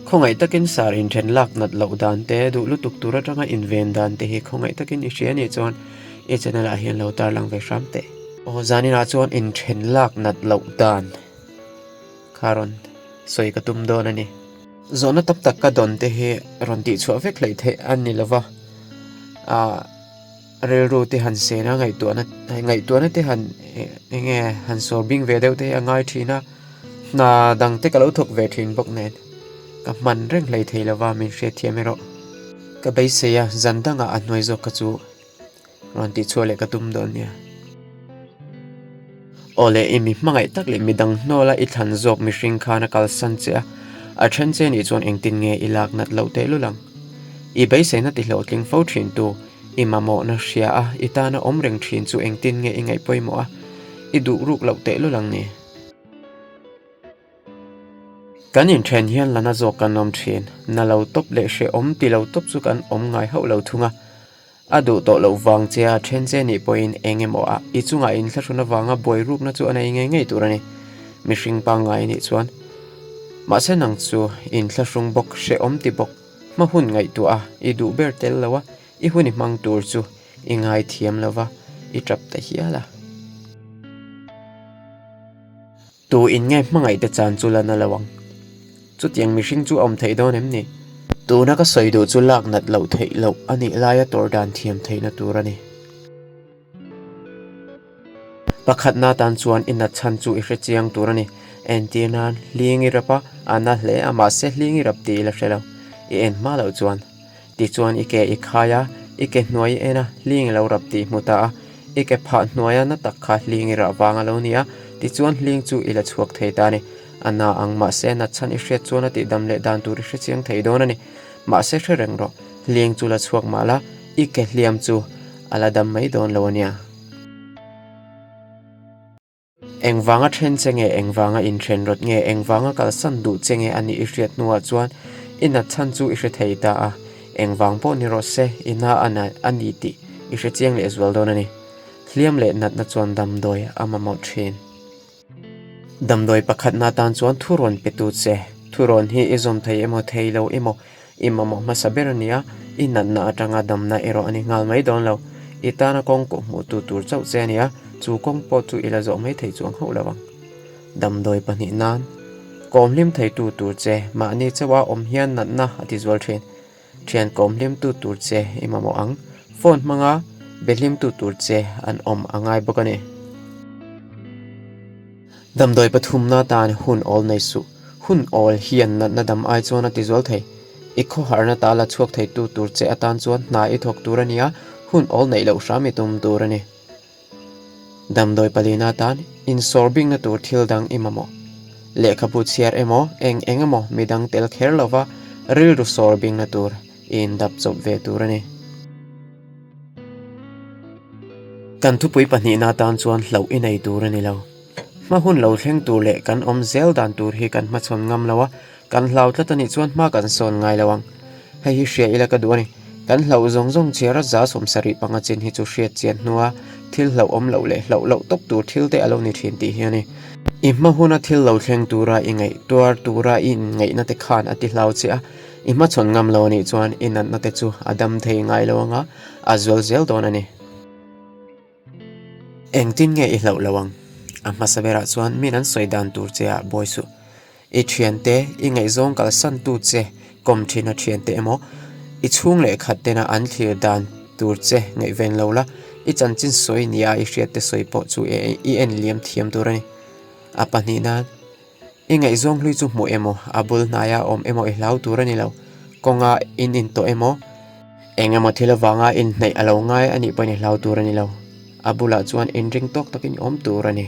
Khawngaih takin sar inthen lak nat loh dan te, duh lutuk tur atanga inven dan te hi khawngaih takin i hria nih chuan i channel ah hian lo tarlang ve hram teh. Aw zaninah chuan inthen lak nat loh dan kha rawn sawi ka tum dawn a ni. Zawhna tam tak ka dawn te hi rawn tihchhuah vek hleih theih a ni lova, ah. Rilru te han sen a, ngaihtuahna ngaihtuahna te han eng nge han sawr bing ve deuh te hi a ngai thin a, hna dang te ka lo thawk ve thin bawk nen ka hman reng hlei thei lova min hriatthiam erawh ka beisei a, zan dangah a hnuai zawk kha chu rawn tihchhuah leh ka tum dawn nia. Aw le, i mi hmangaih tak leh midang hnawla i thlan zawk mihring khan a kalsan che a, a then che nih chuan engtin nge i lak nat loh tehlul ang? I beiseina ti hlawhtling fo thin tu, i mamawhna hria a, i tana awm reng thin chu engtin nge i ngaih pawimawh a, i duh ruk loh tehlul ang ni? Kan inthen hian la na zawk kan awm thin, na lo tawp leh hrehawm ti lo tawp chu kan awm ngai hauh lo thung a. A duh tawh loh vang che a then che nih pawhin eng emaw ah i chungah inthlahrun avanga buai rukna chu a nei ngei ngei tur a ni. Mihring pangngai nih chuan mahse nang chu inthlahrung bawk hrehawm ti bawk hma hun ngaihtuah a i duh ber tel lo a, i hun i hmang tur chu i ngaithiam lo va, i tap ta hial a. Tu in nge hmangaih te chan chu la na lo ang? Chutiang mihring chu a awm theih dawn em ni? Tuna ka sawi duh chu lak nat loh theih loh a nih laia tawr dan thiam theihna tur a ni. Pakhatna tan chuan i nat chhan chu i hre chiang tur a ni. Entir nan, hling i rap a, a na hle a, mahse hling i rap tih i la hre lo. I en hma loh chuan. Tichuan i ke i khai a, i ke hnuai i en a, hling i lo rap tih hmu ta a. I ke phah hnuaia na tak kha hling i rah vang a lo ni a, tichuan hling chu i la chhuak thei ta a ni. A na ang, mahse nat chhan i hriat chuan a tihdam leh dan tur i hre chiang thei dawn a ni. Mahse hre reng rawh, hling chu la chhuak mah la, i ke hliam chu a la dam mai dawn lo a nia. Engvanga then che nge, engvanga inthen rawt nge, engvanga kalsan duh che nge a nih i hriat hnuah chuan i nat chhan chu i hre thei ta a, engvang pawh ni rawh se, i na a na a ni tih i hre chiang leh zual dawn a ni. Hliam leh natna chuan damdawi a mamawh thin. Damdawi pakhatna atan chuan thurawn petu che, thurawn hi i zawm thei emaw thei lo emaw I mamawh hmasa ber a nia, i natna atanga damna erawh a ni nghal mai dawn lo. I tana kawng kawh hmuhtu tur chauh che a nia, chu kawng pawh chu i la zawh mai thei chuang hauh lo ang. Damdawi pahnih nan kawm hlim theitu tur che mahni chauha awm hian natna a ti zual thin. Thian kawm hlimtu tur che i mamawh ang, phone hmanga be hlimtu tur che an awm a ngai bawk a ni. Damdawi pathumna tan hun awl nei suh. Hun awl hian natna dam ai chuan a ti zual thei. I khawharna ta la chhuak theitu tur che atan chuan hna i thawk tur a nia, hun awl neih loh hram i tum tur a ni. Damdawi palina atan insawr bikna tur thil dang i mamawh. Lehkhabu chhiar emaw, eng eng emaw midang tel kher lova rilru sawr bikna tur i indap chawp ve tur a ni. Kan thupui pahnihna atan chuan hlauh i nei tur a ni lo. Hma hun lo thleng tur leh kan awm zel dan tur hi kan hmachhawn ngam lo a, kan hlau tlat a nih chuan hma kan sawn ngai lo ang. Hei hi hria ila ka duh a ni. Kan hlauh zawng zawng chhiar a 75 chin hi chu hriat chian hnua thil hlauh awm loh leh hlauh loh tawp tur thil te a lo ni thin tih hi a ni. I hma huna thil lo thleng tura i ngaih tuar tura i inngaihna te khan a ti hlau che a, i hmachhawn ngam lo a nih chuan i natna te chu a dam thei ngai lo anga a zual zel dawn a ni. Engtin nge i hlauh lo ang? A hmasa berah chuan min an sawi dan tur che ah buai suh. I thiante, i ngaihzawng kalsan tu che kawm thin a thiante emaw, i chhung leh khat tena an thlir dan tur che ngaihven lo la, i chanchin sawi nia i hriatte sawi pawh chu i en liam thiam tur a ni. A pahnih nan. I ngaihzawng hlui chu hmuh emaw, a bul hnaia awm emaw i hlau tur a ni lo. Kawnga in intawh emaw, eng emaw thil avanga inhnaih a lo ngai a nih pawhin i hlau tur a ni lo. A bulah chuan inring tawk takin i awm tur a ni.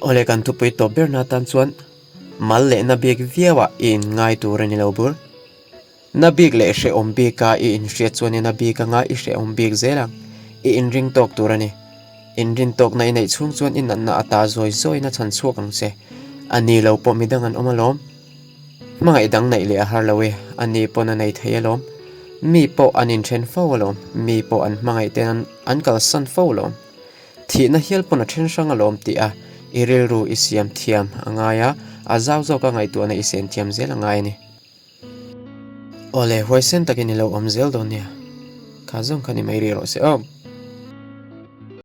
Awle kan thupui tawp berna atan chuan mal lehna bik viauah i inngai tur a ni lo bur. Na bik leh hrehawm bika i inhriat chuan i na bik anga i hrehawm bik zel ang. I inring tawk tur a ni. Inrin tawkna i neih chhung chuan i natna ata zawi zawiin a chhan chhuak ang che. A ni lo pawh midang an awm alawm. Hmangaih dang neih leh a har lo e, a ni pawn a nei thei alawm. Mi pawh an inthen fo alawm, mi pawh an hmangaih ten an kalsan fo alawm. Thihna hial pawn a then hrang alawm tih a, i rilru i siam thiam a ngai a, A zau zawka ngaihtuahna i sen thiam zel a ngai a ni. Awle, huaisen takin i lo awm zel dawn nia. Kha zawng kha ni mai rih rawh se aw.